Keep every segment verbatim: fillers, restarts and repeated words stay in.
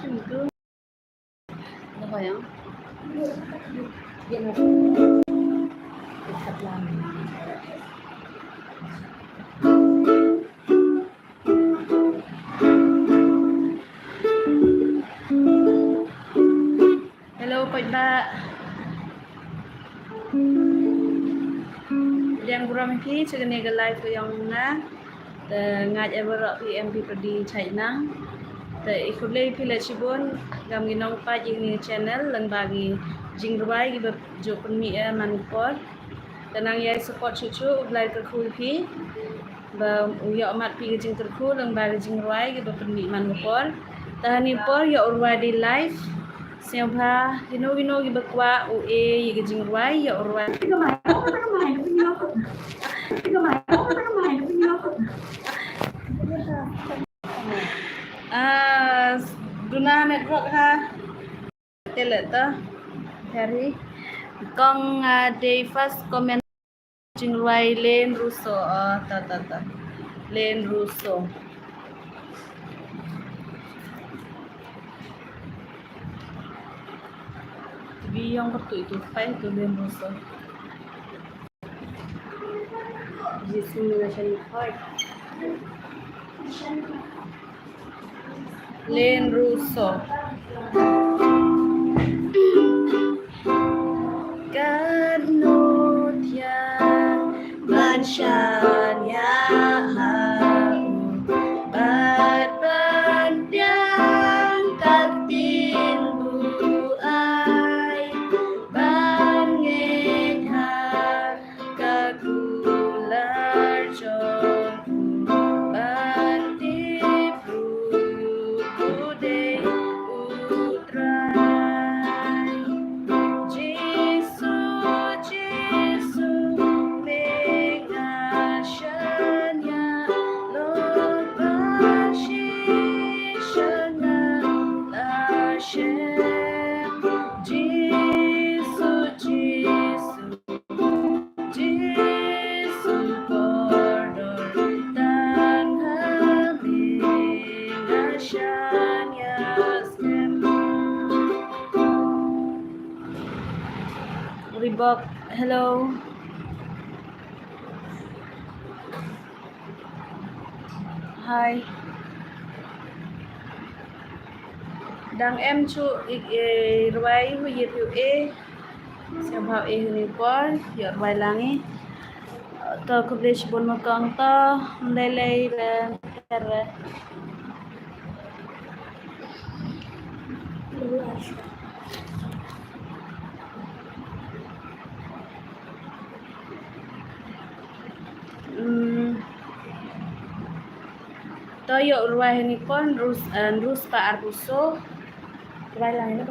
Hello, paidbah. Pdiang burom ïa phi sha kane ka live ka jong nga. Te nga ai baroh phi em phi pyrdi chai nang. Te i khublei phi la shibun gam ki nongpeit ïa kane ka channel lyngba ki jingrwai kiba ju pynmih ïa man ka por. Te nang ïai support shuh shuh, U Blei kyrkhu ïa phi. Ba u ïoh mat phi ka jingkyrkhu lyngba ka jingrwai kiba pynmih man ka por. Te hani por ïoh u rwai dei live. Sngewbha kino kino kiba kwah u e ïa ka jingrwai ïoh u rwai. Ah, duna network ha. Te leh ta. Harry. Kong, ah, dei first comment jingrwai Len Russo. Ah, ta, ta, ta. Len Russo. Bi yang betul itu, pai itu Len Russo. Jisu Minashan Hoi. Len Russo. Katno thiang ban shaniah ha u, bad ban pdiang ka ktien buaid, ban ngeit ha ka kular jong u, ban tip ruh u dei U Trai. Jisu, Jisu, me nga shaniah, long ba shisha nga la shem. Jisu, Jisu, Jisu kordor tang ha me nga shaniah skhem. Reebok, hello. Hi. Dang em shuh i, i rwai hu i phi u e. Sngewbha u e hynne por ïoh rwai lang i. To khublei shibun ma kong to. Ym lei lei re. Hmm. To ïoh rwai hynne por, rus, eh, rus pa ar puso. Rwai lang ïa.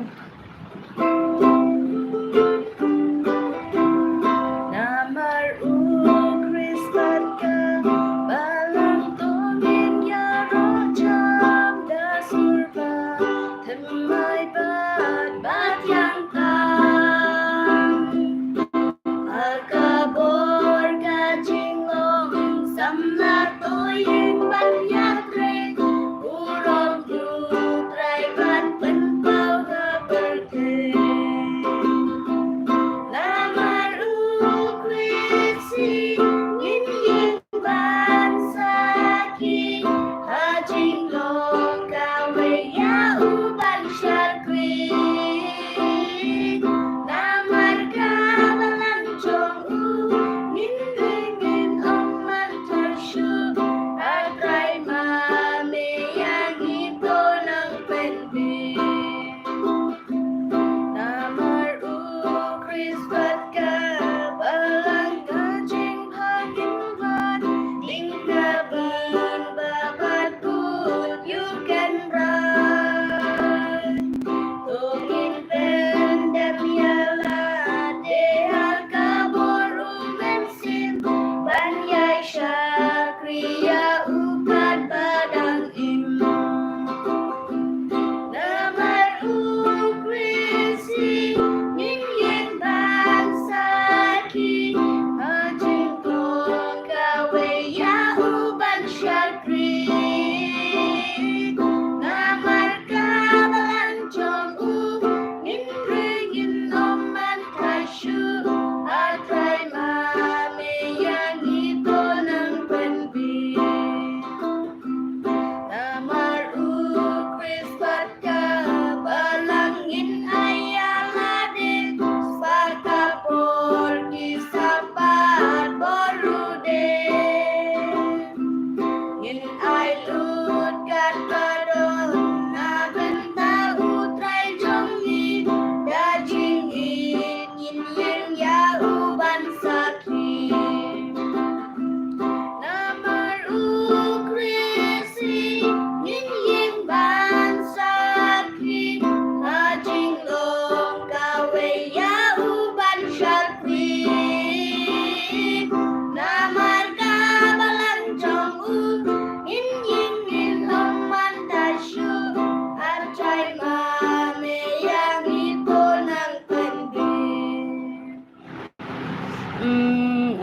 Namar u Khrist bad ka Balang to ngin ïaroh jam da sur ba thymmai bad ba thiang tam. Ha ka bor ka jinglong samla to ïeng ban ïatrei, burom U Trai ban pynpaw ha pyrthei.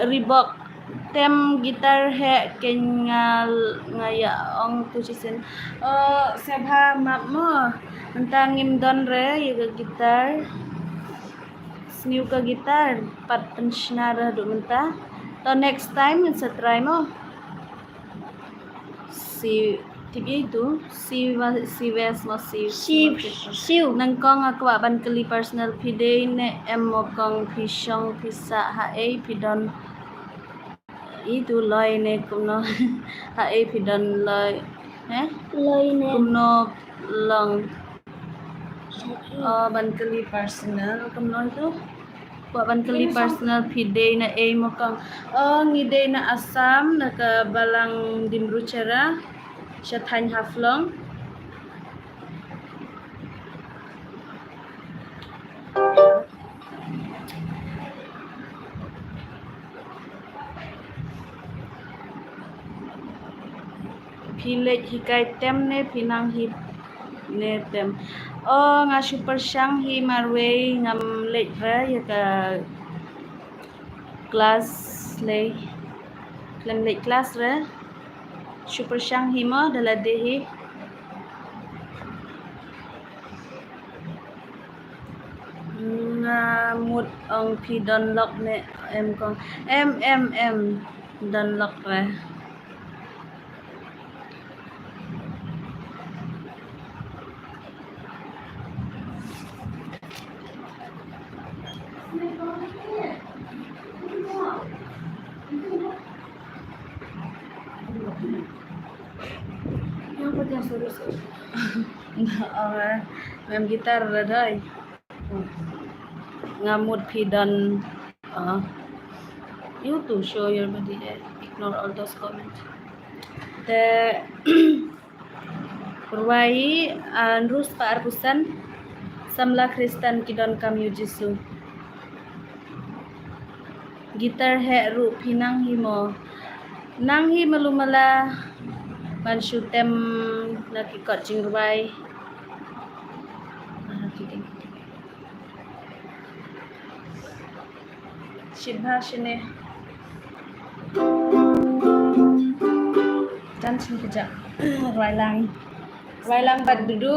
Reebok. Tem guitar heh, keiñ nga, nga ïa ong tu shisien. Oh, sngewbha map mo. Mynta ngim don re ïa ka guitar. Sniew ka guitar pat pynshna re haduh mynta. To next time ngin sa try mo. Si, tip ïa itu, si wa, si wes mo si. Si, siu. Nyngkong nga kwah ban kylli personal, phi dei ne em mo kong, phi shong phi sah ha ei, phi don itu loi ne kumno? Ha ei phi don loi? Eh? Loi ne. Kumno long? Oh, ban kylli personal, kumno itu? Kwah ban kylli personal, phi dei na ei mo kong? Oh, ngi dei na Assam, na ka balang Dimbruchera, sha thaiñ Haflong. Phi leit hikai tem ne phi nang hi ne tem? Oh, nga shu pyrshang hi marwei, ngam leit re ïa ka class lei. Khlem leit class re. Shu pyrshang hi mo da lade hi. Nga mut ong phi don lok ne em kong. Em, em, em. Don lok re. Ong, eh, mem guitar re doi. Nga mut phi don, uh, you to show your body, eh, ignore all those comments. Te rwai, uh, hynriew spah arphew san, samla Khristan ki donkam ïa u Jisu. Guitar heh ruh phi nang hi mo? Nang hi malu mala, ban shu tem na ki kot jingrwai. Ah, ki ding. Shibha shine. Jan shin kejap. Rwai lang. Rwai lang bad dudu.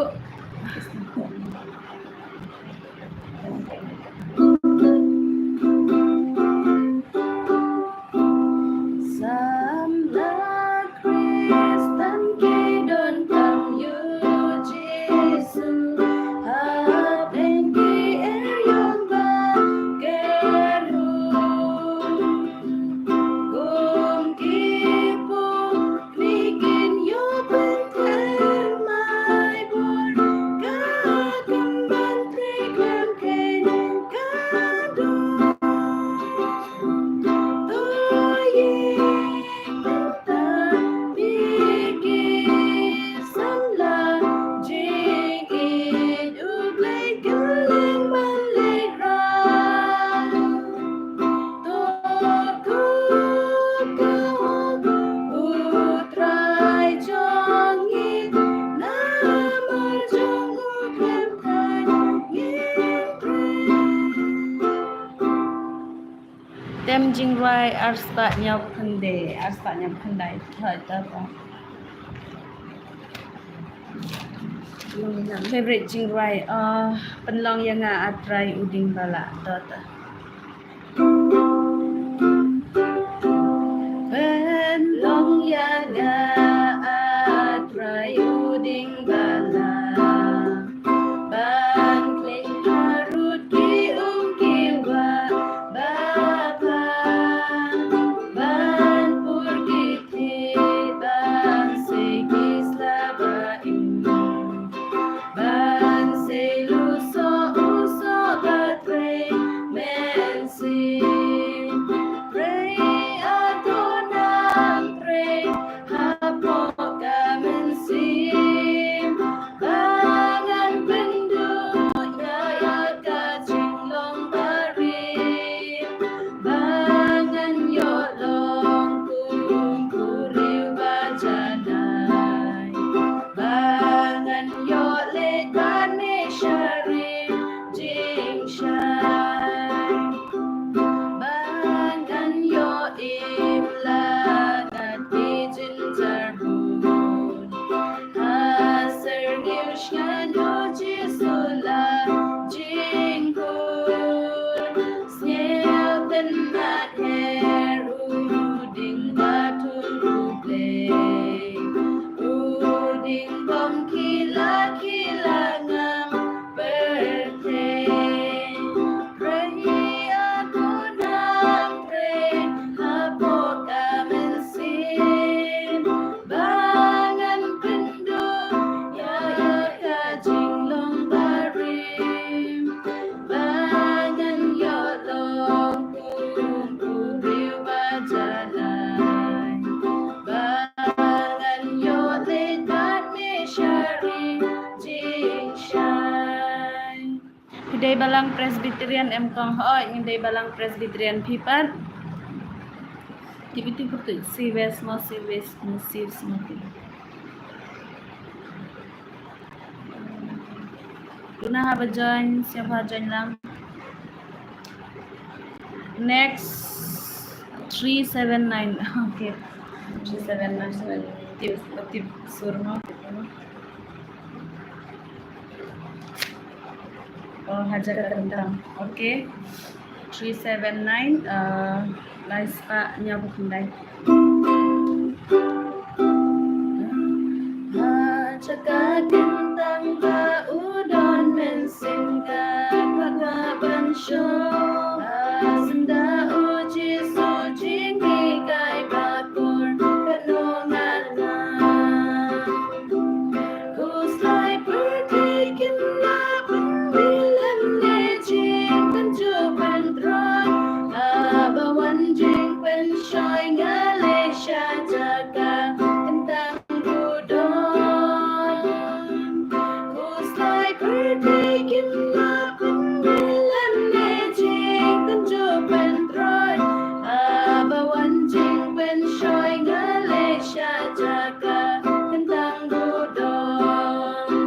Samla Khristan ki donkam ïa u Jisu, hapdeng ki eriong ba kyrhuh. Kum ki pukni kin ïoh pynthymmai bor, ka kam ban trei khlem kheiñ ka don. To ïa Tem jingrwai ar spah hynñiewphew khyndai, ar spah hynñiewphew khyndai. Thoi ta ta. Favorite jingrwai, uh, Pynlong ïa nga A Trai u dieng ba lah, to ta. Pynlong ïa nga A Trai u dieng ba lah. Ban khleh harud ki um ki wah ba phan, ban pur ki thied, ban sei ki sla ba im, ban sei lu soh u soh ba trei mynsiem. Trei, a to nang trei hapoh ka mynsiem. Ba ngan pynduh ïa, ïa ka jinglong barim. Ba ngan ïoh long kum u briew ba janai. Ba ngan ïoh leit ban ïa sharim jingshai. Ba ngan ïoh Ngan u Jisu la jingkut, sngewtynnat her u ding ba thung u Blei, u ding bym khih la khih la ngam pyrthei. Pray ïa u nang pray hapoh ka mynsiem, ba ngan pynduh ïa ka jinglong barim, ba ngan ïoh long kum u briew ba jalai, ba ngan ïoh leit bad me sha ri jingshai. Phi dei balang Presbyterian em kong? Hooid, ngi dei balang Presbyterian. Phi pat? Tip iti pyrtuh, C W S mo, C W S mo, C W S mo. Luna haba join, siapa join lang. Next, three seven nine. Okay. Three seven nine. Tip, tip sur mo, tip mo. Oh, Hajar Kentang. Okay. Three seven nine, uh, lai spah hynñiewphew khyndai. Hajar Kentang ba u don mynsiem ka kwah kwah ban shong. Hasem da u Jisu jinghikai ba kur katno ngat ngat. Khuslai pyrthei kin lah pynmih lem ne jingpynjur pyntroi. Haba wan jingpynshoi nga leit sha jaka kyntang u don. Khuslai pyrthei kin lah pynmih lem ne jingpynjur pyntroi. Haba wan jingpynshoi nga leit sha jaka kyntang u don.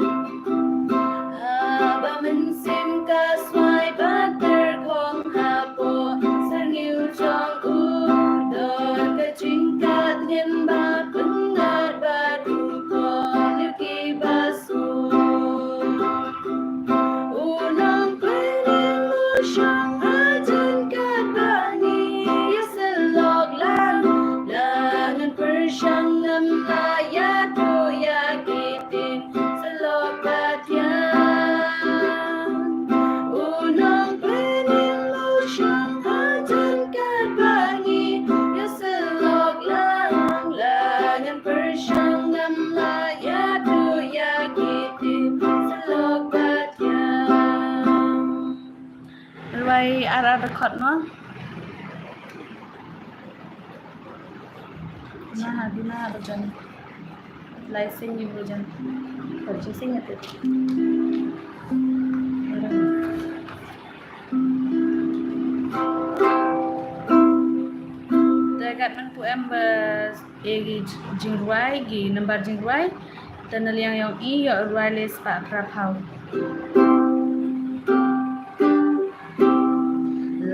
Haba mynsiem ka swai bad tyrkhong hapoh syrngiew jong u, don ka jingkatngin ba pyngngad bad u khon ïa kiba suk. U Nongpynim u shong hajan katba ngi ïasyllok lang, la ngan pyrshang ngam lah ïathuh ïa ki ktien syllok ba thiang. U Nongpynim u shong hajan katba ngi ïasyllok lang, la ngan pyrshang ngam lah ïathuh ïa ki ktien syllok ba thiang. Rwai ar ar dkhot mo. Duna ha, duna ha ba jan. Lai sing ïa ba jan. Kor jingïaseng ïa te. Te kat man pu em ba, eh, ki jingrwai, ki nambar jingrwai. Te na liang yong i ïoh rwai lai spah phra phew.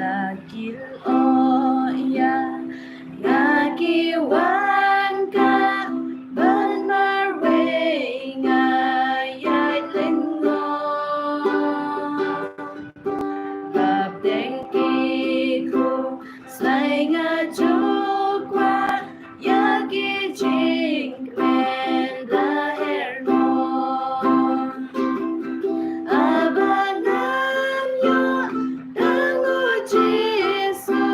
La ki lyoh ïa nga ki wan ka ban marwei nga ïaid lyngngoh. Hapdeng ki khuslai nga ju kwah ïa ki jingkmen ba her noh. Haba ngan ïoh tang u Jisu,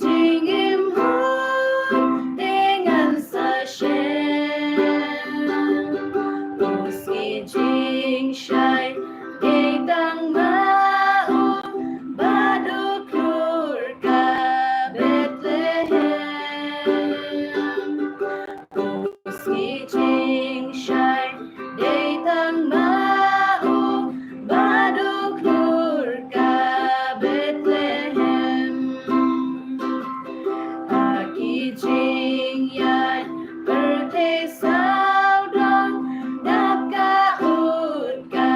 jingim hynrei te ngan sa shem. U sngi jingshai dei tang ma u bad u khlur ka Bethlehem. U sngi jingshai dei tang ma u bad u khlur ka Bethlehem. Ha ki jingïaid pyrthei sawdong dap ka ut ka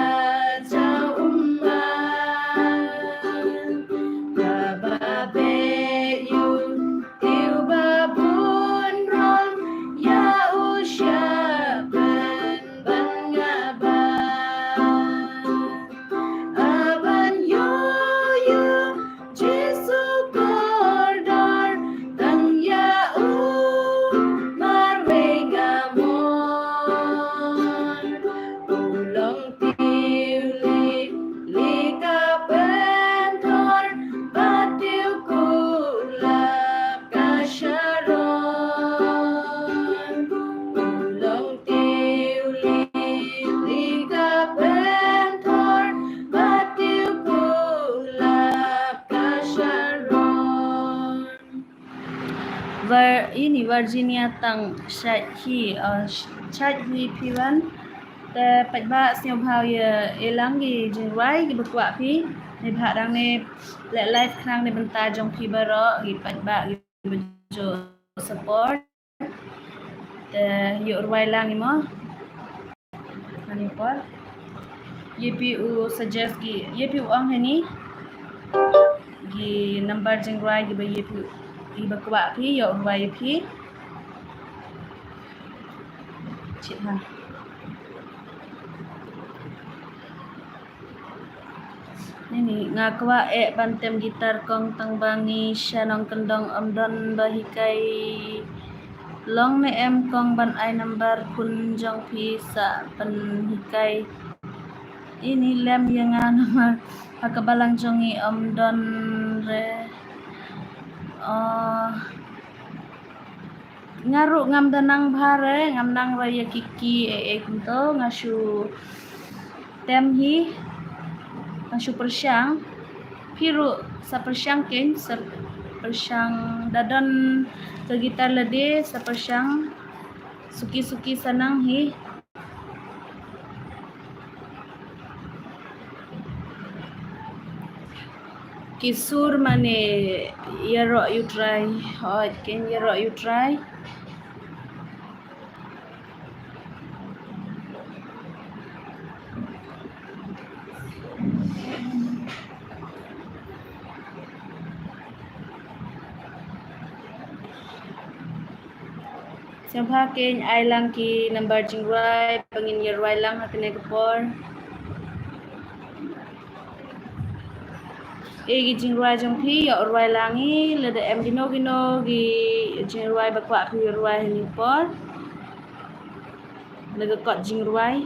Ini Virginia tang shait hi, uh, shait hi phi wan. Te paidbah sngewbha ïa lang ki jingrwai kiba kwah phi. Neibhah dang ne leh live khnang ne bynta jong phi baroh ki paidbah kiba ju support. Te ïoh rwai lang i mo. Ani por. Ïa phi u suggest ki, ïa phi u ong hani. Ki number jingrwai kiba ïa phi, kiba kwah phi, ïoh rwai phi. Chit ha. Ini nga kwah eh ban tem guitar kong, tang ba ngi sha nongkyndong ym don ba hikai. Long ne em kong ban ai number phone jong phi sa pynhikai. Ini lem ïa nga namar ha ka balang jong ngi ym don re. Oh. Nga ruh ngam da nang bha re, ngam nang re ïa ki ki eh, eh kumto, nga shu tem hi, nga shu pyrshang. Phi ruh sa pyrshang kein, sa pyrshang, da don ka guitar lade, sa pyrshang. Suki suki sa nang hi. Ki sur mane ïaroh ïu trai. Hooid, kin ïaroh ïu trai. Sngewbha kin ai lang ki number jingrwai ba ngin ïa rwai lang ha kane ka por. Eh, ki jingrwai jong phi ïa rwai lang i, lada em kino kino ki jingrwai ba kwah phi rwai ha kane ka por. Lada kot jingrwai.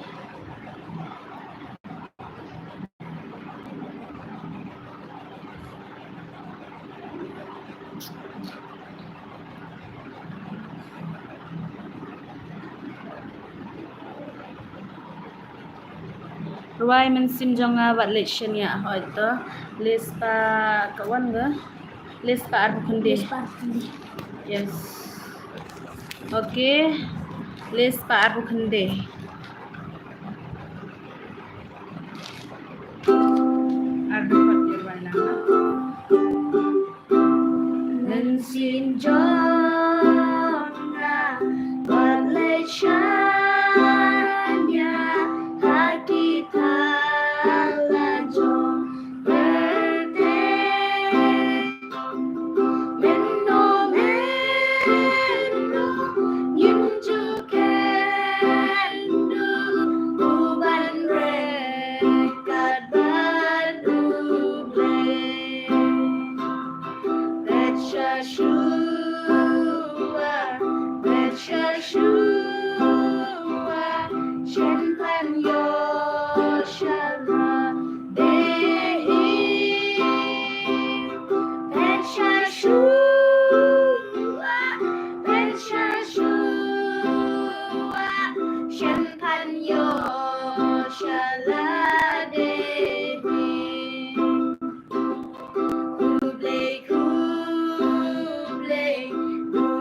Rwai mynsiem jong nga wat leit shaniah, hooid to. List pa ka wan ga. List pa arphew khyndai. List pa arphew khyndai. Yes. Okay. List pa arphew khyndai. Arphew khyndai rwai lang. Mynsiem jong nga wat leit shaniah ha ki thala jong pyrthei. Mynno mynno ngim ju kynduh u ban ryngkat bad U Blei. Peit sha shuwa, peit sha shuwa, shen pan ïoh sha la dei hi. Peit sha shuwa, peit sha shuwa, shen pan ïoh sha la dei hi. Khublei, khublei,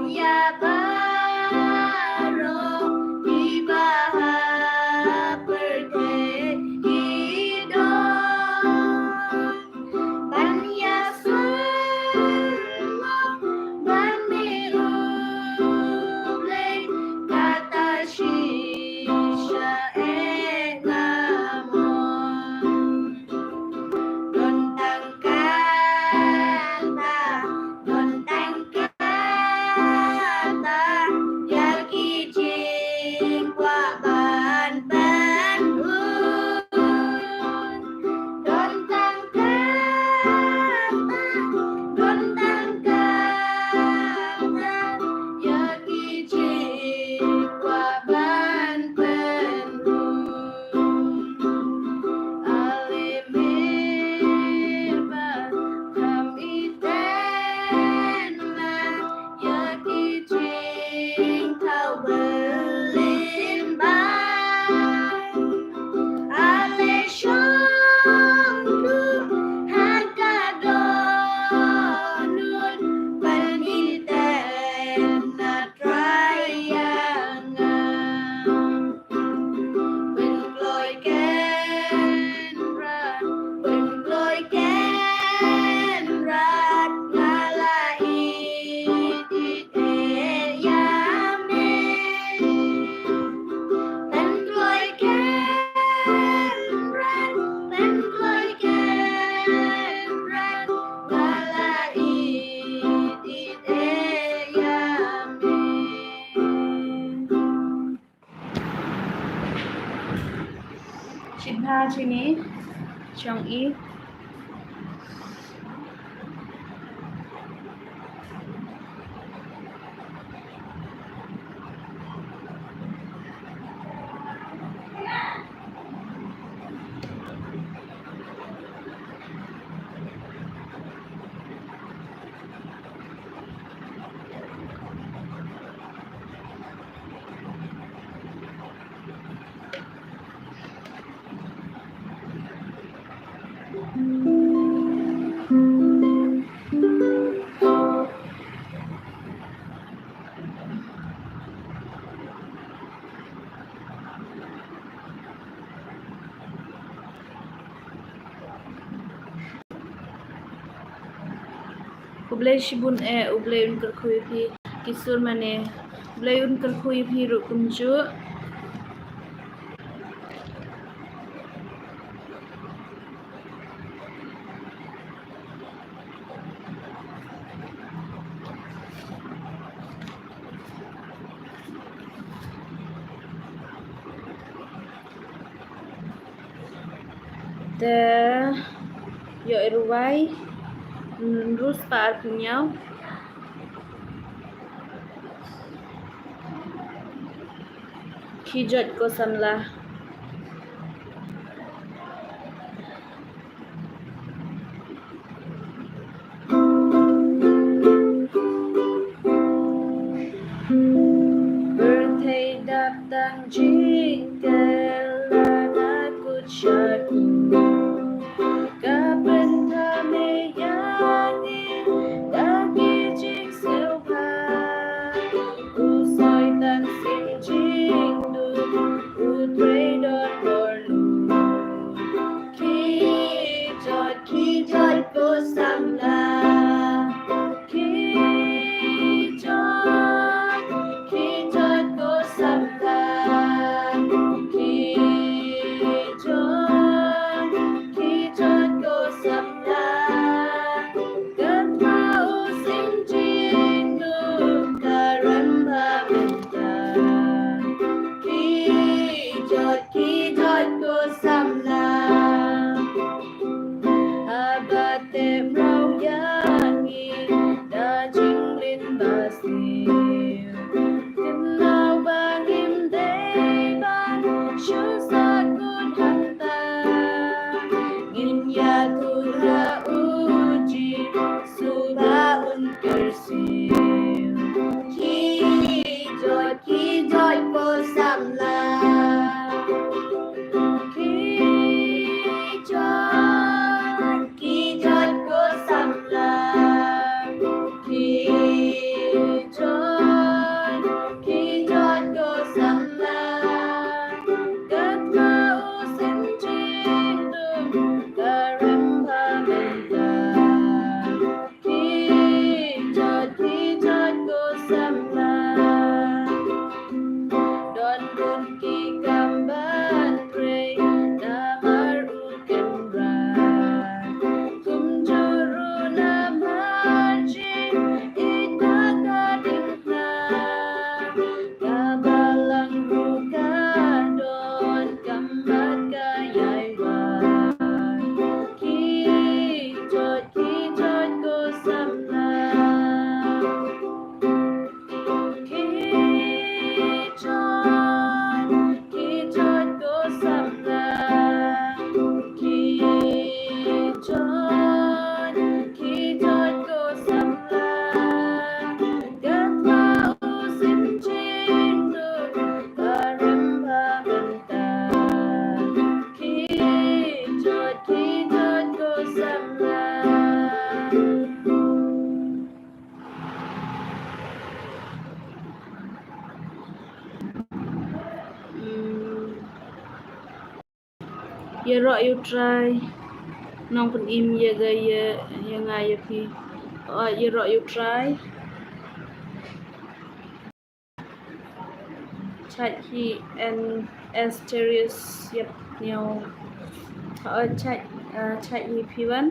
ïa baroh kiba ha pyrthei, ki Sibha chini chong i. Khublei shibun eh, U Blei un kyrkhu ïa phi. Ki sur mane, U Blei un kyrkhu ïa phi ruh kumjuh. Te ïoh i rwai, mm, rus pa ar pynïaw. Khie jot ko samla. Pyrthei dap tang jingkhlaiñ na kut sha ki. Ka pynthame ïa ngi da ki jingsngewbha. U Soitan sim jingdum, u trei don bor lut. Khie jot, khie jot ko samla. Khie jot, khie jot ko samla. Khie jot, khie jot ko samla. Katba u sim jingdum ka rem bha mynta. Khie jot, khie jot ko samla. Haba teh mraw ïa ngi da jingleh ba sniew. Kynmaw ba ngim dei ban shu sah kut hangta. Ngin ïathuh ïa u Jisu ba un kyrsiew. Khie jot, khie jot ko samla. Khie jot, khie jot ko samla. Khie jot, khie jot ko samla. Katba u sim jingdum ka rem bha mynta. Khie jot, khie jot ko samla. Don bun ki kam ban trei namar u Kynrad. Kumjuh ruh namar jingïeit na ka diengphna. Ka balang ruh ka don ka mat ka ïai wad. Khie jot, khie jot ko samla. Khie jot, khie jot ko samla. Khie jot, khie jot ko samla. Katba u sim jingdum ka rem bha mynta. Khie jot, khie jot ko samla. Mm. Ïaroh ïa u Trai. Nongpynim ïa ka ïa, ïa nga ïa phi. Oh, ïaroh ïa u Trai. Chait hi en Asterius ïap niaw. Oh, chait, uh, chait hi phi wan.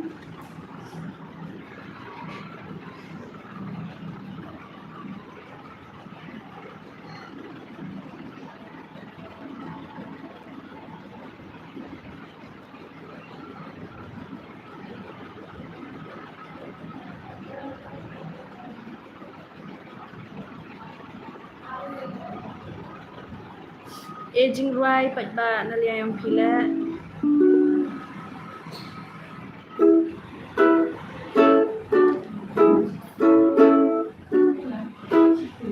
e jingrwai pat ba na liang yong phi le.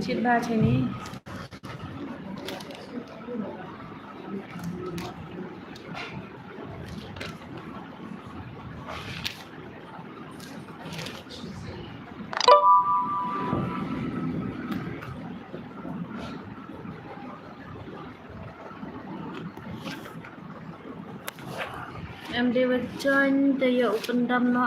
Chit ba chini. Em dei wa join te ya open dam no.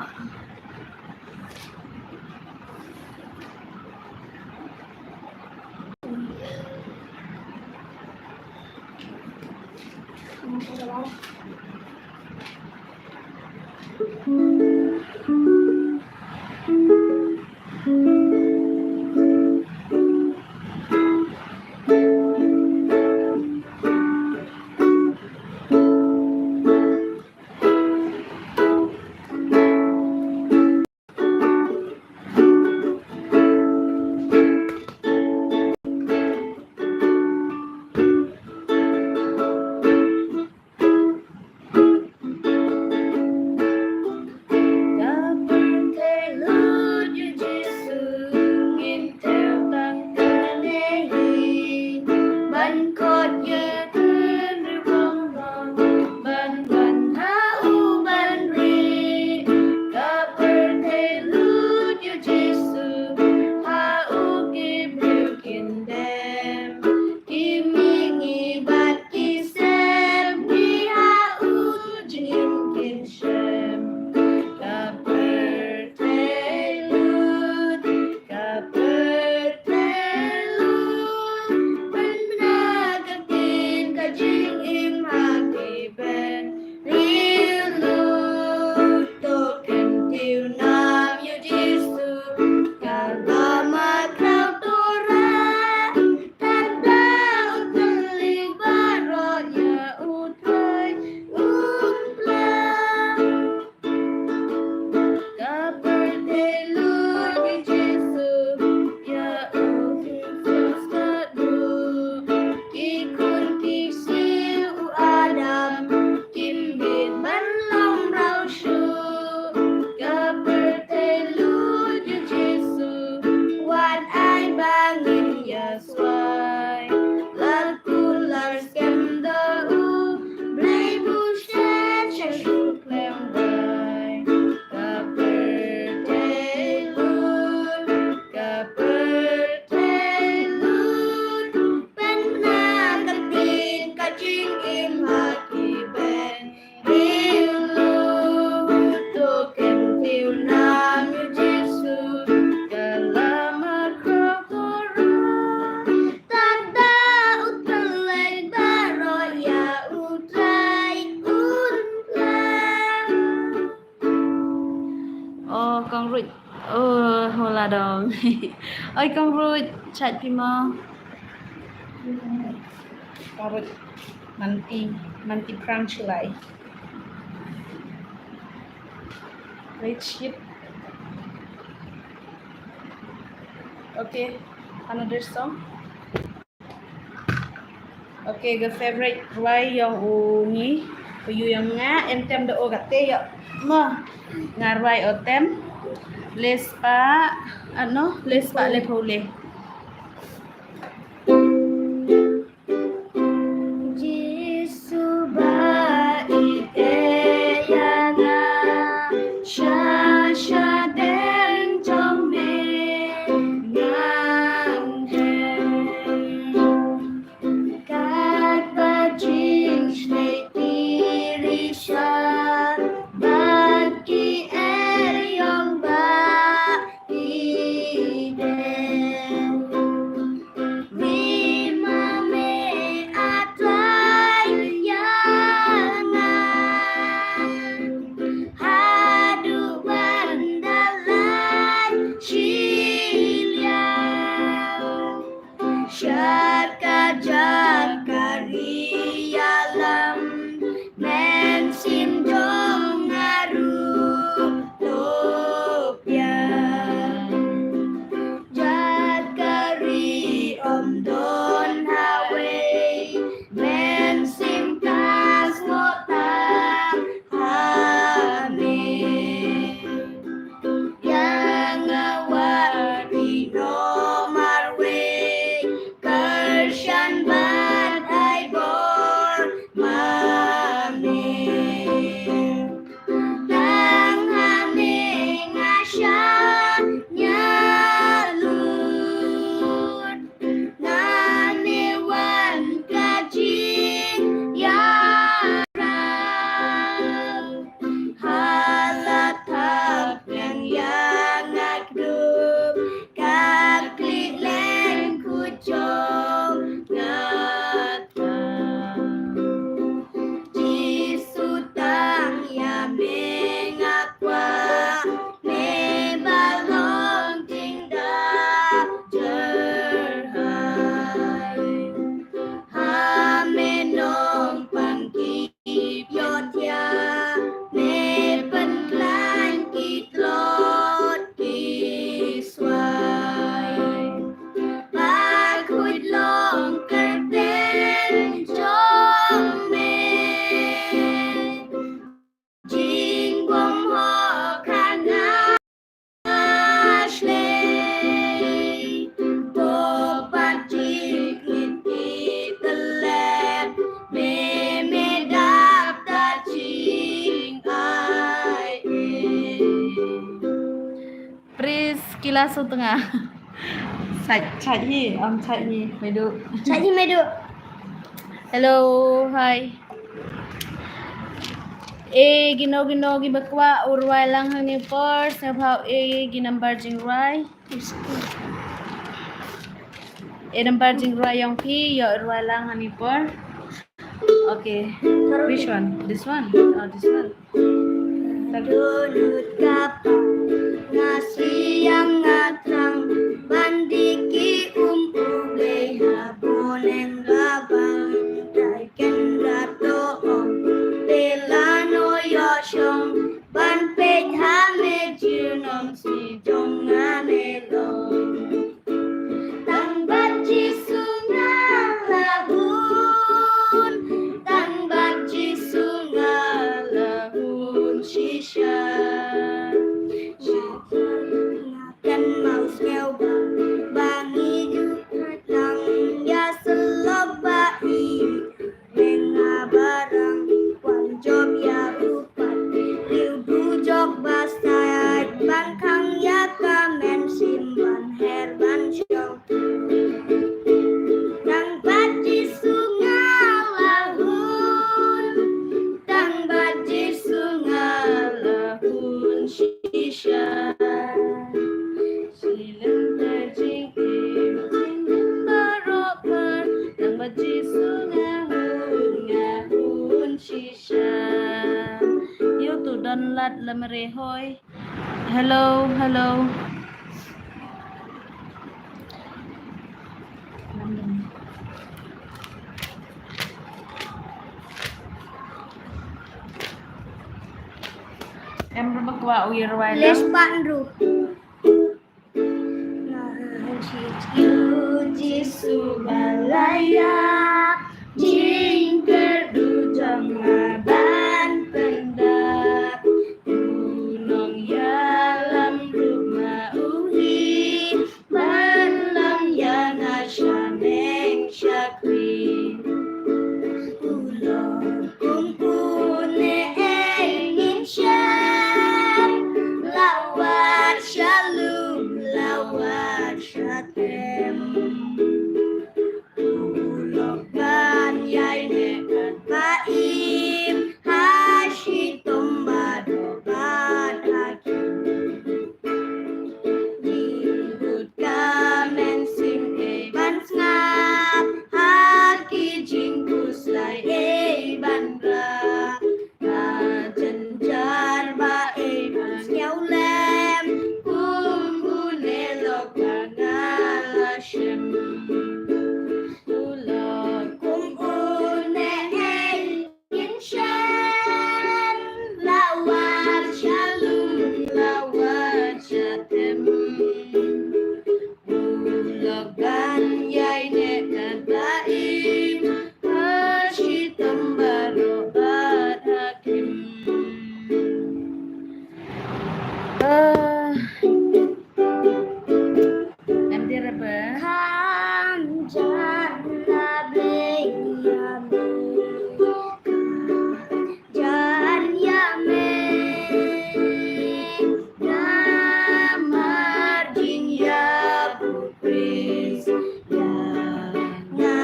Ka pyrthei lut ïa u Jisu, ngin thew tang kane hi. Ban khot ïa u khun riew bang bang, ban wan ha u ban ri. Ka pyrthei lut ïa u Jisu, ha u ki briew kin dem. Ki mihngi bad ki sem, ngi ha u jingim kin shem. Ka pyrthei lut, ka pyrthei lut, pynbna ka ktien ka jingim ha ki briew lut. To kyntiew nam ïa u Jisu, ka la markhraw Torah. Tang da u tyllek baroh ïa U Trai un plang. Ka pyrthei lut ïa u Jisu, ïa u Jisu stad ruh. Ki khun ki ksiew u Adam, kim bit ban long mraw shuh. Ka pyrthei lut ïa u Jisu, wat ai ba ngin ïa swai. Lar kul lar skhem da u Blei, bunsien sha shu khlem dei. Ka pyrthei lut, ka pyrthei lut, pynbna ka ktien ka jingim ha ki briew lut. To kyntiew nam ïa u Jisu, ka la markhraw Torah. Tang da u tyllek baroh ïa U Trai un plang. O Kong Ruth, o hola dong. Oi Kong Ruth, chat phi mo. Kong Ruth, manti, manti phrang shu lai. Great ship. Okay, another song. Okay, ka favorite rwai yong u ngi, u yu yong nga, em tem da o kate ïa ma. Nga rwai o tem. Lespah, ano, lespah le phaw le. Jisu ba ïeit ïa nga, sha shadien jong me ngan heh. Katba jingshlei tyrisa bad ki eriong ba ïeit. Priscilla Sutnga. Chait, chait hi, um, chait hi, Medu. Chait hi, Medu. Hello, hi. E, kino kino kiba kwah u rwai lang hangne por, sngewbha e ki number jingrwai. E number jingrwai jong phi, ïoh rwai lang hangne por. Okay. Which one? This one? Oh, this one. Dohnud ka pang, nga siang nga trang, ban dih ki um U Blei ha bneng ba bang, tai ken da to ong, phi la noh ïoh shong, ban peit ha me junom shi jong nga ne long. Tang bad Jisu nga la hun, tang bad Jisu nga la hun shisha. Shisha nga kynmaw sngewbha ba ngi ju kyrteng ïa shlok ba i Nga barang wan jop ïa u pat, ïa u jop ba sait ban khang ïa ka mynsiem ban her ban shong. Tang bad Jisu nga la hun, tang bad Jisu nga la hun shisha. Shilynter jingim jingim baroh pher, tang bad Jisu nga hun, nga hun shisha. Ïa uto don lad lamare hoi. Hello, hello. Em ruh ba kwah u ïa rwai lang. Les pan ruh. Nga hynriew ïa u Jisu ba la ïap, jingkyrduh jong nga ban pyndap. U nongïalam ruh ma u hi, ban lam ïa nga shaneng shakri. U long kum une ei ngin shem, la wad sha lum, la wad sha tem. U long ban ïaineh katba im, ha shitom baroh bad ha khim. Jingkut ka mynsiem ei ban sngap, ha ki jingkhuslai ei ban rah. Ha jynjar ba ei ban sngewlem, kum une lok ba nga la shem. U lok kum une ei ngin shem, la wad sha lum, la wad sha tem. U lok ban ïaineh katba im, ha shitom baroh bad ha khim. Ah. Em, dia apa? Kham jan la Blei ïa me. Jan ïa me. Namar jingïap u Khrist ïa nga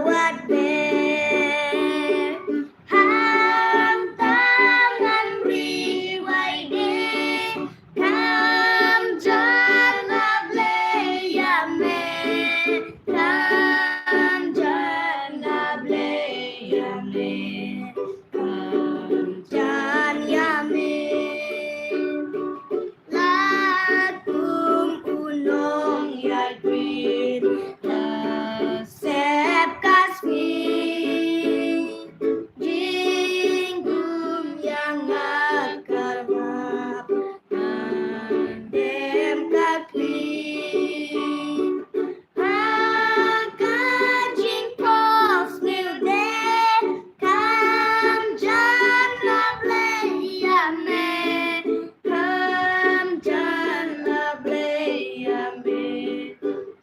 wat beh. Hangta ngan ri wai de, kham jan la Blei ïa me, kham jan la Blei ïa me, kham jan ïa me. La kum u nongïaid briew, la sep ka sngi. Jingum ïa nga ka rap, ngan dem ka khlieh. Ha ka jingphohsniew de, kham jan la Blei ïa me, kham jan la Blei ïa me,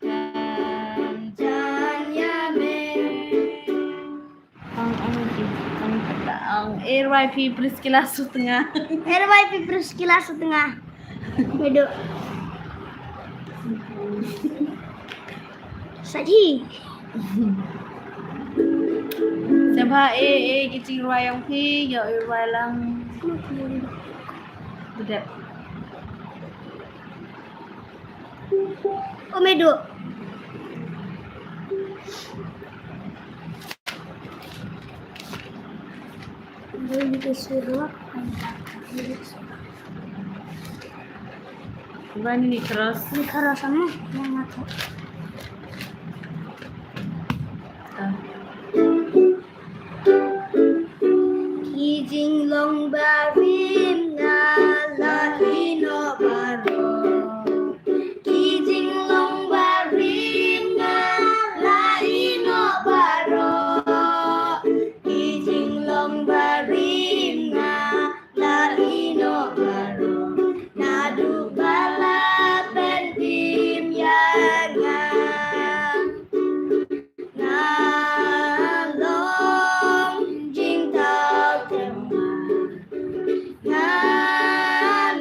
kham jan ïa me. Ang, ang, ang, ang, eh, R Y P Priscilla Sutnga. R Y P Priscilla Sutnga. Medu. Saji. Sngewbha eh, eh, ki jingrwai jong phi, ïoh rwai lang. Dep. Ko medo. Ba ni ni keras. Ni keras sama yang aku. Ah. Ki jinglong barim nga la ïehnoh baroh. Ki jinglong barim nga la ïehnoh baroh. Ki jinglong barim nga la ïehnoh baroh. Naduh ba la pynim ïa nga. Nga long jingthaw thymmai. Nga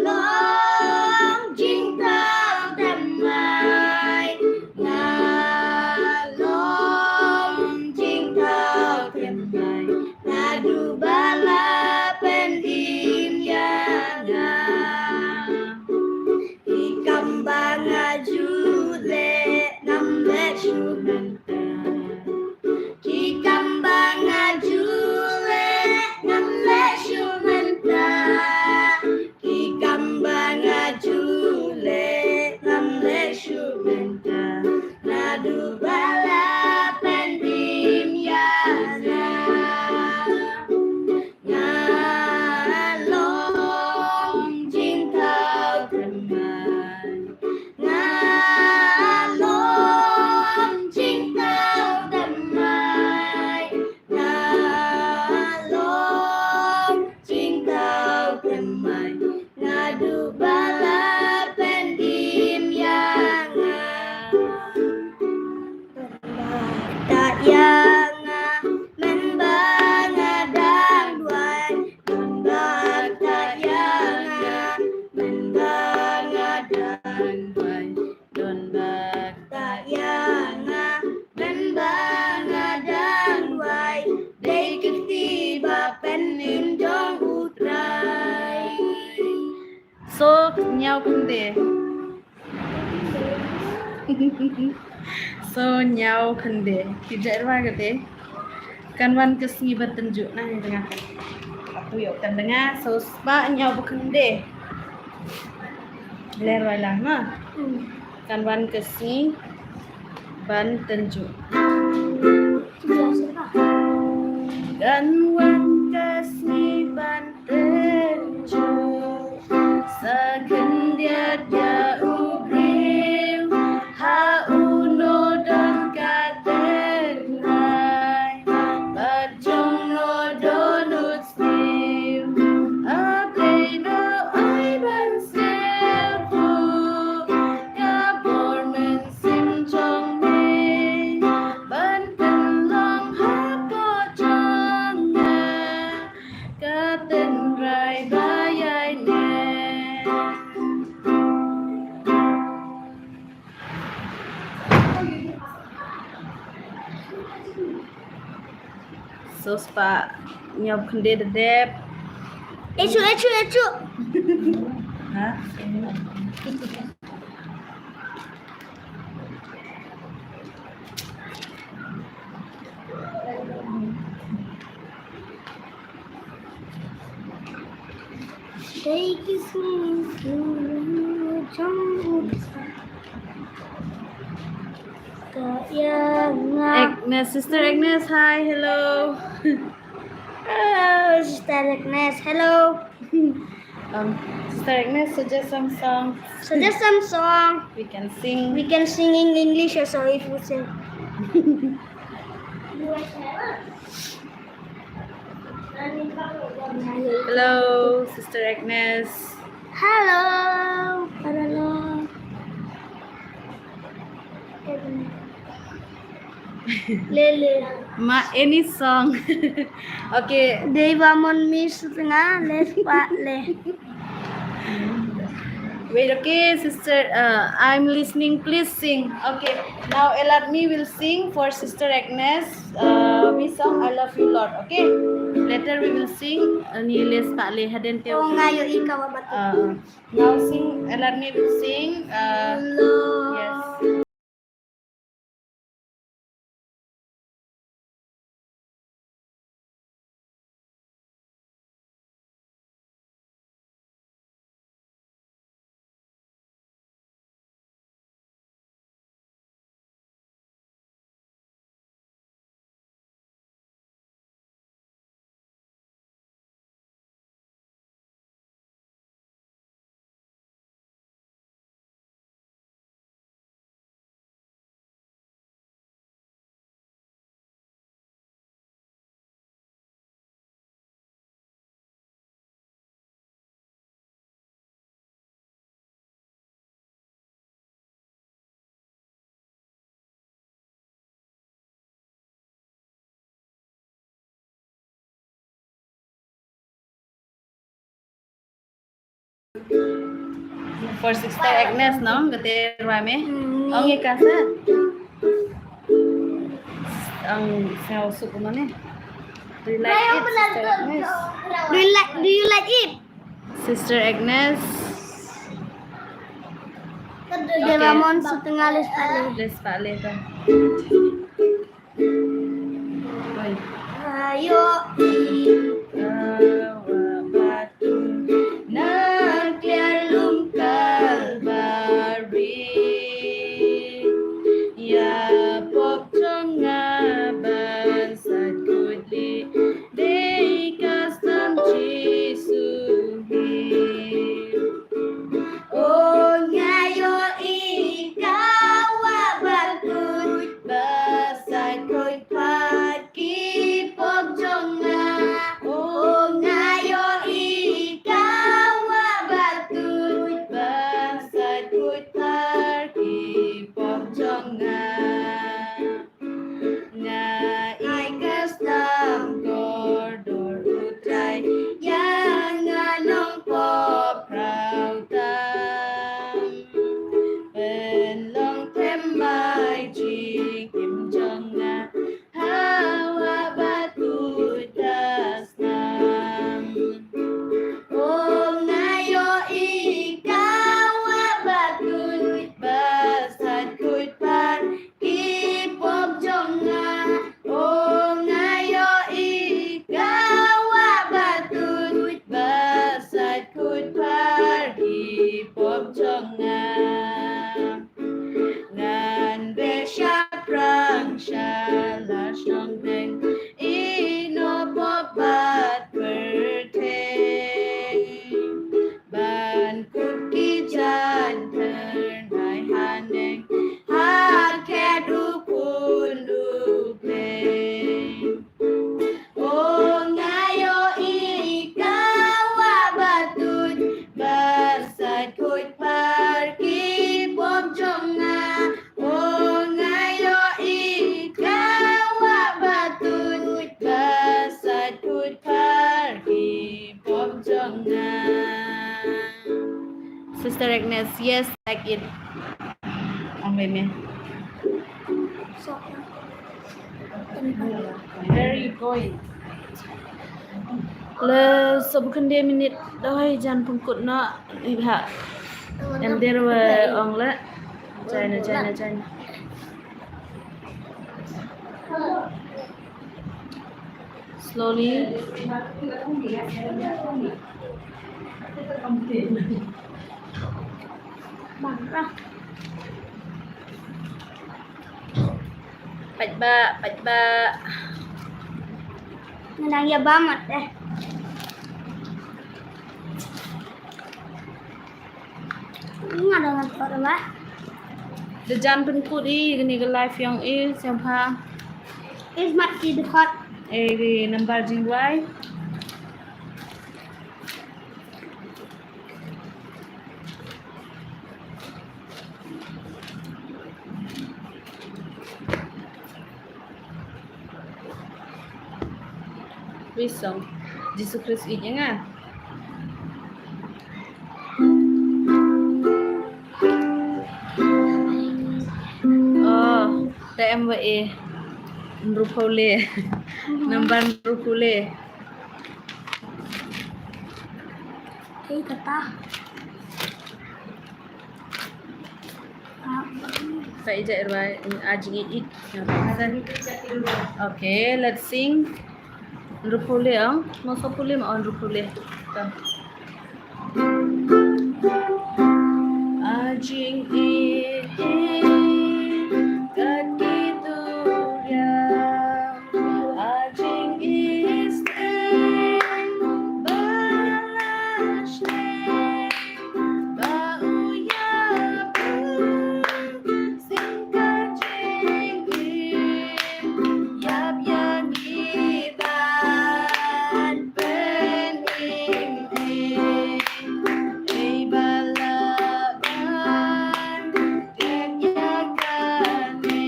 long jingthaw thymmai. Nga long jingthaw thymmai. Naduh ba la pynim ïa nga. Ki kam ba nga ju leh ngam leh shuh mynta. Ki kam ba nga ju leh ngam leh shuh mynta. Ki kam ba nga ju leh ngam leh shuh mynta. Naduh ba la pynim ïa nga. Nga long jingthaw thymmai. Nga long jingthaw thymmai. Nga long jingthaw thymmai. Naduh ba la pynim ïa nga. Bak ta ïa nga mynba nga dang duwai. Bak ta ïa nga mynba nga dang duwai. Don bak ta ïa nga mynba nga dang duwai. Dei kti ba pynim jong U Trai. So, ñiaw khyndai. So, ñiaw khyndai. Ki jait rwa kate. Kan wan ka sngi ban tynjuh na, ïa tengah. Atu ïoh kan tengah, so spah ñiaw ba khyndai. Ler rwa lang na. Kan wan ka sngi ban tynjuh. Kan wan ka sngi ban tynjuh. Sa khyndiat ïa u briew ha uno don ka tynrai. Bad jong no don u sniew. A Blei no ai ban sniew. Ka bor mynsiem jong me ban pynlong hapoh jong nga. Ka tynrai ba ïaineh. So spah ñiaw khyndai da dep. Echu, echu, echu. Ha? Agnes, Sister Agnes, hi, hello. Oh, Sister Agnes, hello. Um, Sister Agnes, suggest some song. Suggest some song. We can sing. We can sing in English also if you say. Hello, Sister Agnes. Hello. Hello. Lele. Ma, any song. Okay. Dei ba mon miss nga, let's pa le. Wait, okay, sister. Uh, I'm listening. Please sing. Okay. Now Eladmi will sing for Sister Agnes. Uh, we song I Love You Lord. Okay. Later we will sing. Uh, ni les pa le haden te. Oh, nga ïohi ka wa batu. Uh, now sing. Eladmi will sing. Uh, yes. For Sister Agnes, no? Kate rwai me. Hmm. Ong ïa ka sa. Ong sa su kumane. Do you like it, Sister Agnes? Do you like, do you like it? Sister Agnes. Dei ba mon setengah les pale. Les pale tu. Oi. Ayo i kawa batu na kliar lum Kalbari. Ïa pop jong nga ban sait khuid leh dei ka snam Jisu hi. O nga ïohi kawa batu ba sait khuid pat ki pop jong nga. O nga ïohi kawa batu ba sait khuid pat ki pop jong nga. Nga i ka snam kordor U Trai, ïa nga nongpop khraw tam. Pynlong thymmai jingim jong nga hawa batu da snam. O nga ïohi kawa batu ba sait khuid pat ki pop jong nga. O nga ïohi kawa batu ba sait khuid pat ki pop jong nga. Ngan beh shaphrang sha la shongdeng, ino pop bad pyrthei. Ban kut ki jaiñ thymmai haneng ha khet u khun u Blei. O nga ïohi kawa batu ba sait khuid pat ki pop jong nga. O nga ïohi kawa batu ba sait khuid pat ki pop jong nga. Sister Agnes, yes, like it. Ang meme. Where are you going? Le sab khynde minit dawai jan pynkut noh. Ibha. Em der wa ong le. China, China, China. Slowly. Pait ba, pait ba. Nang ya ba mat eh. Nga dang ngan thot ba. Da jan pynkut i kane ka live yong i sngewbha. Is mat ki dkhot. E ki number jingduwai. Wi song. Jisu Khrist ïeit ïa nga. Te em wa e. Hynriewphew le. Number hynriewphew le. Te kata. Sa ija irwa ajing i. Okay, let's sing. Hynriewphew le ong, mo sawphew le mo hynriewphew le. Ajing i kat ki tu ria. Ajing i steng ba la shneng ba u ya pu. Sing ka jingim, ïap ïa ngi ban pynim ei, ei ba la ban klet ïa kane.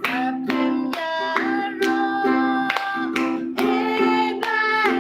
Sa pynïaroh ei ban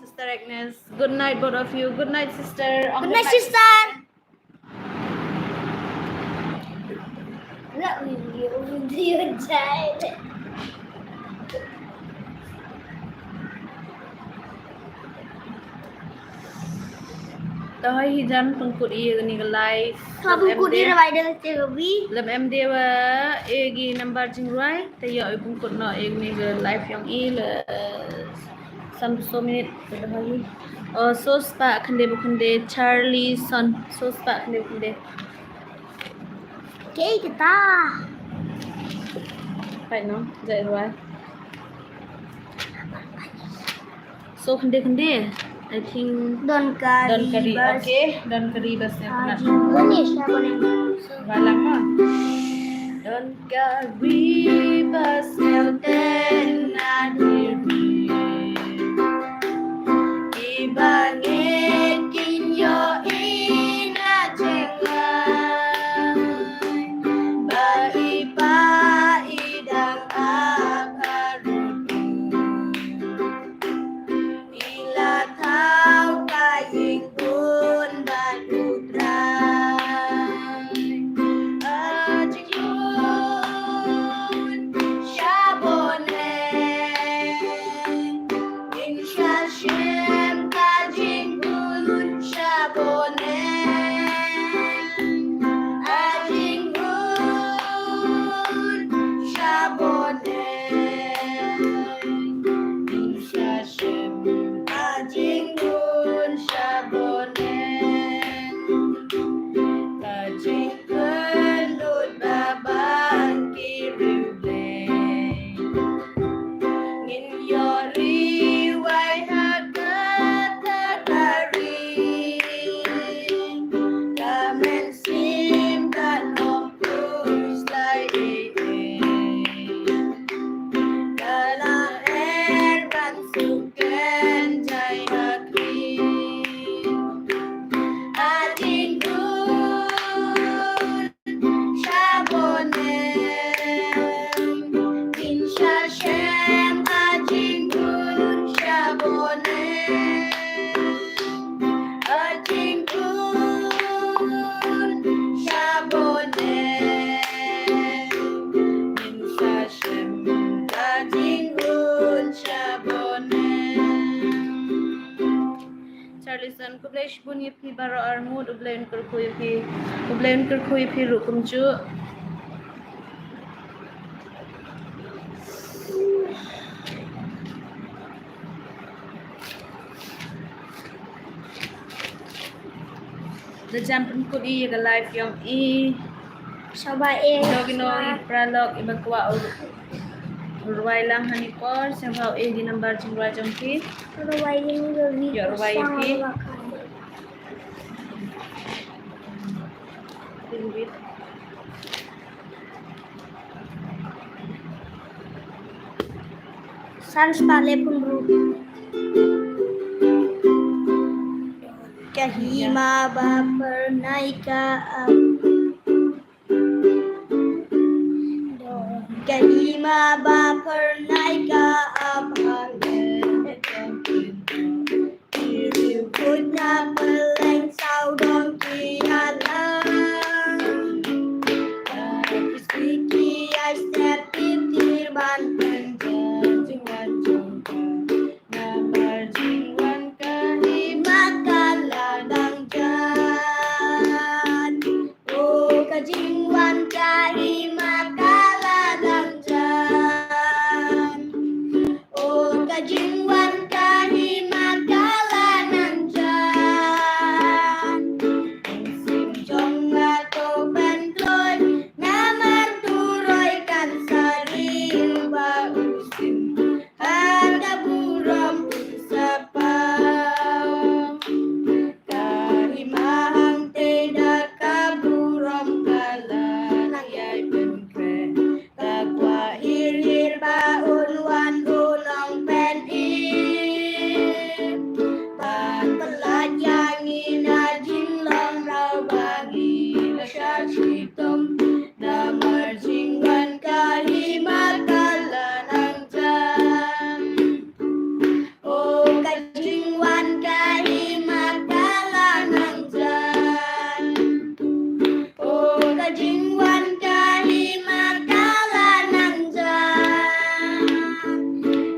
Sister Agnes, good night, both of you. Good night, sister. Good night, sister. To hi jan pynkut ïa kane ka live. Ka pynkut ïa ka live te ka wi. Lem em de wa e ki number jingrwai te ïa pynkut noh ïa kane ka live jong i la. San phew saw minit ka dang hi. Oh, so spah khynde ba khynde Charlie Son. So spah khynde ba khynde. Kei kata. Pai no, jai rwai. So khynde khynde. I think Don Kari. Don Kari. Okay, Don Kari bas ne. Bani siapa ni? Balang ma. Don Kari bas ne ten na diri. Iba ngi kin yo ina jenglai. Ba iba idang ap harutu. Ila thaw ka ïing bun bad u trai. A jingbun sha bun Khublei shibun ïa phi baroh arngut, U Blei un kyrkhu ïa phi. U Blei un kyrkhu ïa phi ruh kumjuh. Da jan pynkut ïa ka live jong i. Sngewbha eh. Ïa kino i paralok iba kwah u rwai lang ha kane ka por, sngewbha eh, ki number jingrwai jong ki. Rwai ïa ki. Ïa rwai ïa ki. San spah le pun ru. Ka hima ba pyrnai ka ap. Ka hima ba pyrnai ka ap ha le. Ki riew khuid na pylleng sawdong ki ïalam. Ki sngewsih ki ïaid step ki tiar ban pynjah jingwan jong ka. Namar jingwan ka hima ka la dang jan. O ka jingwan ka hima ka la dang jan. O ka jingwan ka hima ka la dang jan. Mynsiem jong nga to pynkloi, namar turoi kan sa riew ba u sim ha ka burom un sa pang. Ka hima hangtei da ka burom ka la nang ïai pynkhreh. Ka kwah hir hir ba un wan u nongpynim. Ban pyllait ïa ngi na jinglong raw ba ngi la shah shitom. Namar jingwan ka hima ka la nang jan. O ka jingwan ka hima ka la nang jan. O ka jingwan ka hima ka la nang jan.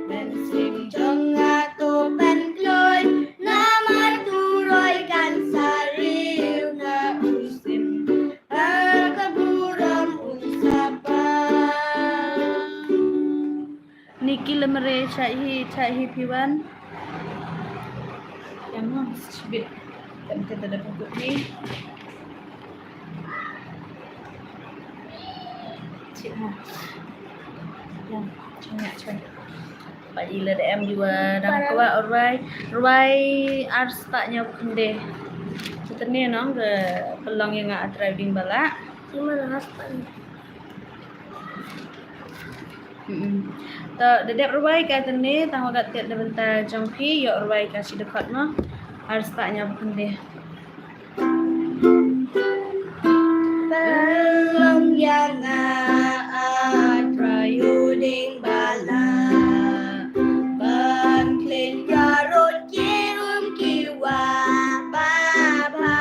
Mynsiem jong nga to pynkloi, namar turoi kan sa riew na u sim ha ka burom un sa pang. Niki Lamare, shah hi, shah hi phi wan. Ïa mo, shibit. Kan kata da pengkut ni. Cik mo. Ïa, chong ïa, chong. Ba i la da em diwa dang kwah rwai, rwai ar spah hynñiew phew khyndai. Kata ne nong ka pynlong ïa nga, A Trai u dieng ba lah. Ki ma la ar spah. Mm-mm. To da dep rwai ka kane, tang ba kat tied na bynta jong phi, ïoh rwai ka shi dkhot mo. Ar spah hynñiew phew khyndai. Pynlong ïa nga, A Trai u dieng ba lah, ban khlin ka rud ki rum ki wah ba bha.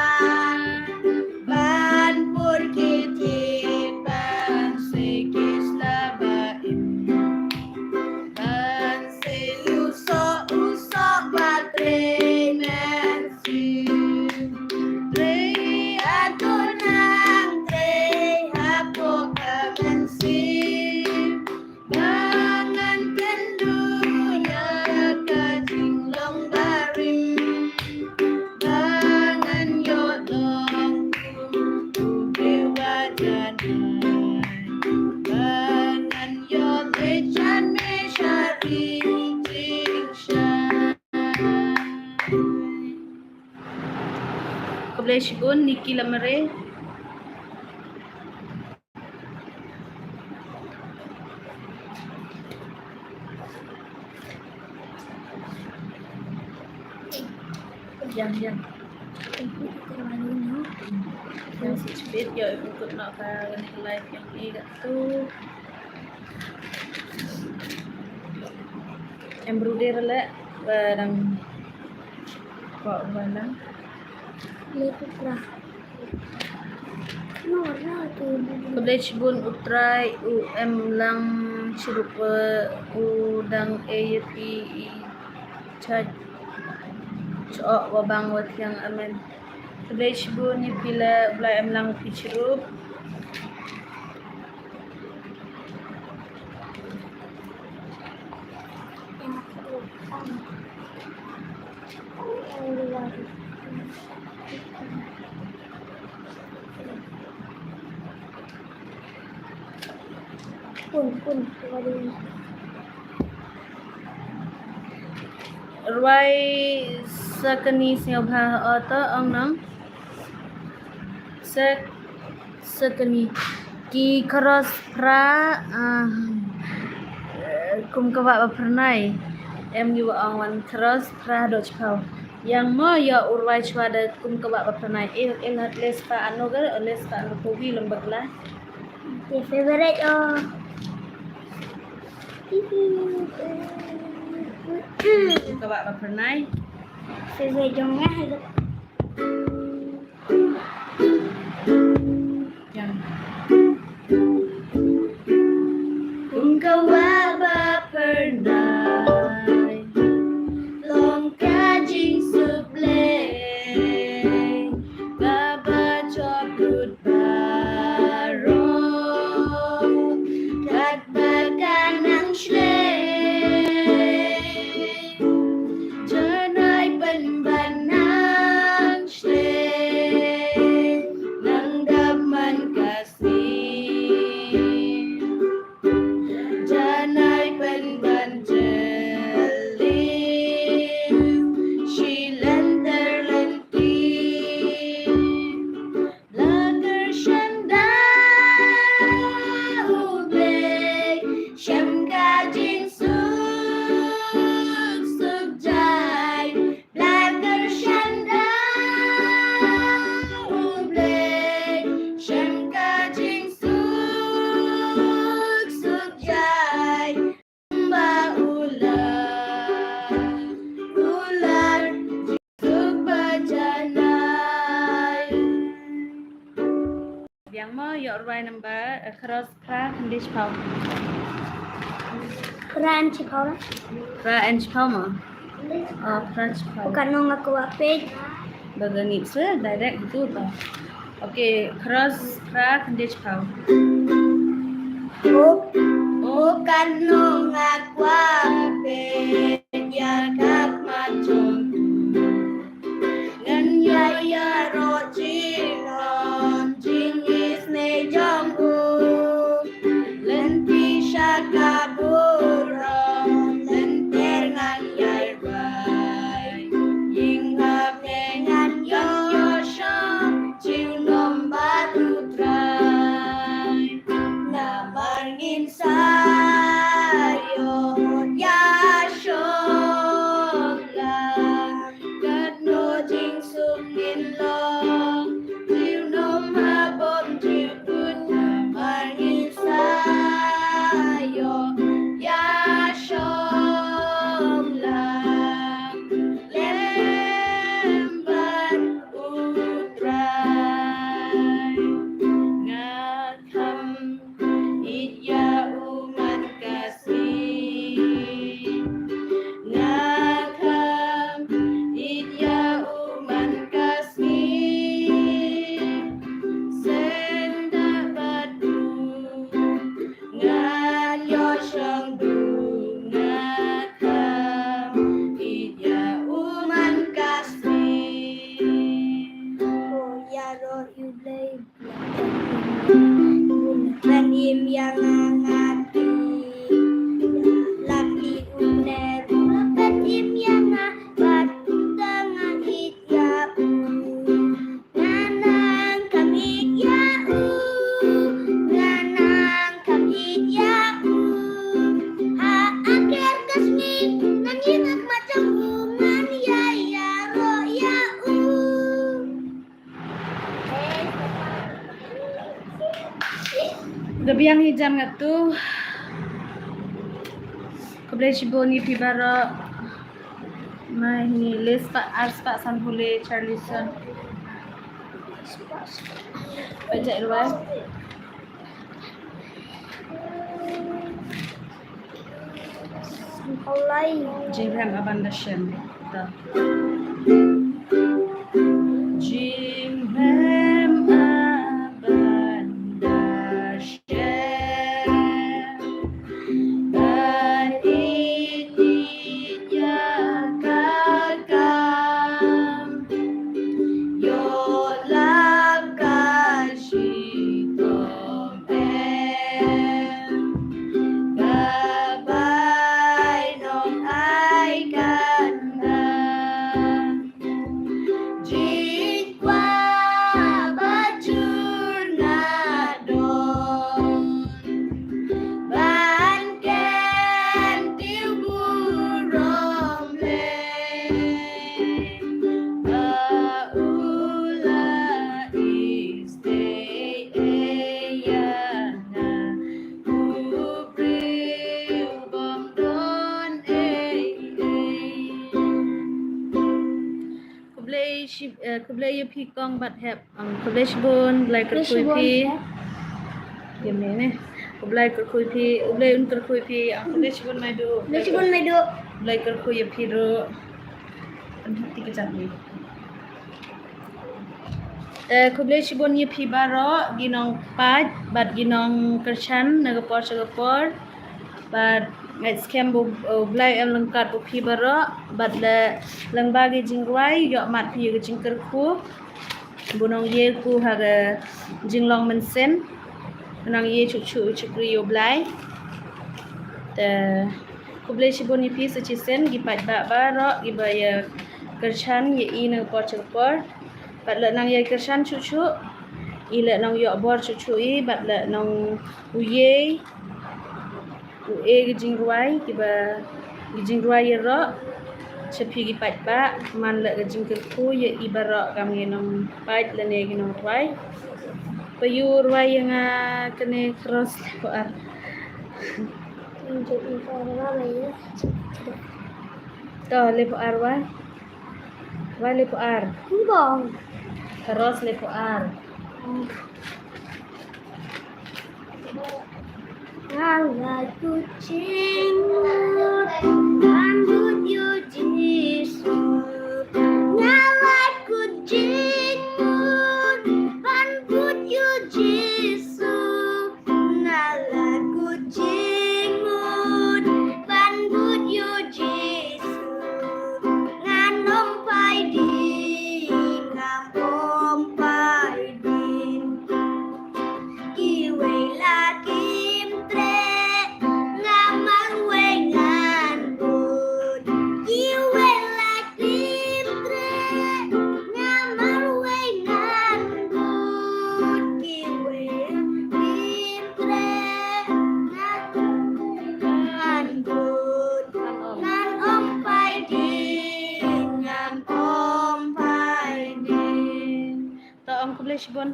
Ban pur ki tied, ban sei ki sla ba im. Ban sei u soh, u soh ba trei mynsiem. Trei hato nang trei hapoh ka mynsiem. Ba ngan kynduh ïa ka jinglong barim. Ba ngan ïoh long kum u briew ba janai. Ba ngan ïoh leit jan mishari jingshisha. Khublei shibun Niki Lamare. Ïa, ïa. Ïa, shu speed ïa, ikut noh ka live ïa i katto. Em briew de re leh ba dang kwah ba lang. Leh tu pra. Khublei shibun U Trai u em lang shuh ruh, eh, u dang ei ïa phi i chait. Chooh wa bang wa thiang, amen. Khublei shibun ïa phi la, Blei em lang phi chirup. Rwai sa kani sngewbha, o to ong nang. Sa, sa kani ki cross phra, ah, eh, kum ka wah ba phyrnai. Em ngi wa ong wan cross phra do chipau. Yang mo ïa u rwai chwa da kum ka wah ba phyrnai. Eh, eh, la les pa ano ga, les pa ano ko wi lem bakla. Your favorite, oh. Ka wah ba phyrnai. Favorite jong nga. Yang. Kum ka wah ba phyrnai, long ka jingsuk Blei, ba ba jop lut baroh, katba ka nang shlei, janai pynban nang shlei, nang dap man ka sngi. Janai pynban jylliew, shi lynter lynti. La kyrshan da U Blei, shem ka jingsuk suk jai. La kyrshan da U Blei, shem ka jingsuk suk jai. Ba u la, u la jingsuk ba janai. Biang mo, ïoh rwai number, eh, cross phra khyndai chipau. Phra and chipau la? Phra and chipau mo? Oh, phra chipau. U katno nga kwah peit. Ba ganit se, direct tu ba. Okay, cross phra khyndai chipau. O, o katno nga kwah peit ïa ka khmat jong u. Ngan ïa ïaroh jingmut jingisynei jong u. Lynti sha ka burom lynter ngan ïai rwai. Ïing hapdeng ngan ïoh shong junom bad U Trai. Namar ngin sa ïoh ïa shong lang. Katno jingsuk ngin long, junom ha bym ju kut, namar ngin sa ïoh ïa shong lang. Lem bad U Trai. Nga kham ïeit ïa u man ka sngi. Nga kham ïeit ïa u man ka sngi. Senda bad u ngan ïoh shong du. Nga kham ïeit ïa u man ka sngi. Ko ïaroh ïa U Blei. Ban im ïa nga nga ti. Lak i u ne ru ban im ïa nga bad u ta nga ïeit ïa u. Nga nang kham ïeit ïa u. Nga nang kham ïeit ïa u. Ha akhir ka sngi ngan ïeng ha khmat jong u ngan ïa ïaroh ïa u. Da biang hi jan nga tu. Khublei shibun ïa phi baroh. Mai hi le spah, ar spah sanphew le Charlison. Pajak ruai. Jingrem aban da shem. Ta. Jingmem aban da shem. Ban ïeit ïa ka kam. Ïoh lap ka shitom em. Ka bai nong ai kan da. Jingkwah ba jur nga don. Ban kyntiew burom lei. Ba u la isynei ïa nga. U briew bym don ei ei. Khublei shi-, eh, khublei ïa phi kong bad hep. Ang, khublei shibun, Blei kyrkhu ïa phi. Ïa me ne. U Blei kyrkhu ïa phi, U Blei un kyrkhu ïa phi. Ang, khublei shibun Maidu. Khublei shibun Maidu. Blei kyrkhu ïa phi ruh. Pynhap ti ka jam ni. Eh, khublei shibun ïa phi baroh, ki nongpeit bad ki nongkyrshan na ka por sha ka por. Bad nga ngeit skhem ba U Blei un lyngkot bad phi baroh, bad leh lyngba ki jingrwai, ïoh mad phi ïa ka jingkyrkhu. Ba nongïeit ko ha ka jinglong mynsiem. Nongïeit shuh shuh u shakri U Blei. Te khublei shibun ïa phi sa shisien, ki paidbah baroh, kiba ïa kyrshan, ïa i na ka por sha ka por. Bad leh nang ïa kyrshan shuh shuh. I leh nang ïoh bor shuh shuh i, bad leh nang u ïei. U e ki jingrwai, kiba ki jingrwai ïaroh. Sha phi ki paidbah, man leh ka jingkyrkhu, ïa i baroh kam ngi nongpeit lane ki nongrwai. Phi ïoh rwai ïa nga kane cross level ar. To, level ar wai. Wai level ar. Bong. Cross level ar. Nga la kut jingmut ban bud ïa u Jisu. Nga la kut jingmut ban bud ïa u Jisu. Nga la kut jingmut ban bud ïa u Jisu. Ngan ym phai dien, ngan ym phai dien. Kiwei la kim treh, nga marwei ngan bud. Kiwei la kim treh, nga marwei ngan bud. Kiwei la kim treh, nga marwei ngan bud. Ngan ym phai dien, ngan ym phai dien. To ong khublei shibun.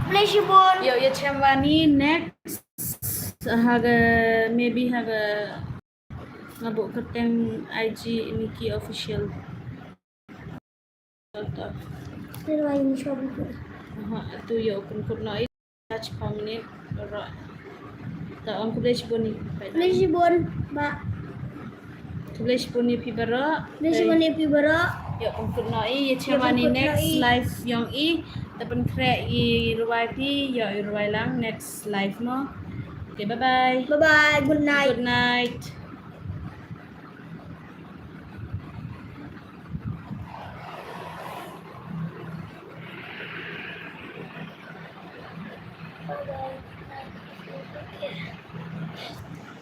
Khublei shibun. Ïoh ïa chem wani next. Ha ka, maybe ha ka, nga buh kyrteng I G Nikki Official. To, to. Aha, tu ïoh pynkut noh i. Touch permanent. Alright. To ong khublei shibun ni. Khublei shibun, bah. Khublei shibun ïa phi baroh. Khublei shibun ïa phi baroh. Ïoh pynkut noh i, ïa chem wani next live yong i. Te pynkhreh i rwai phi, ïoh i rwai lang next live mo. Okay, bye bye. Bye bye, good night. Good night.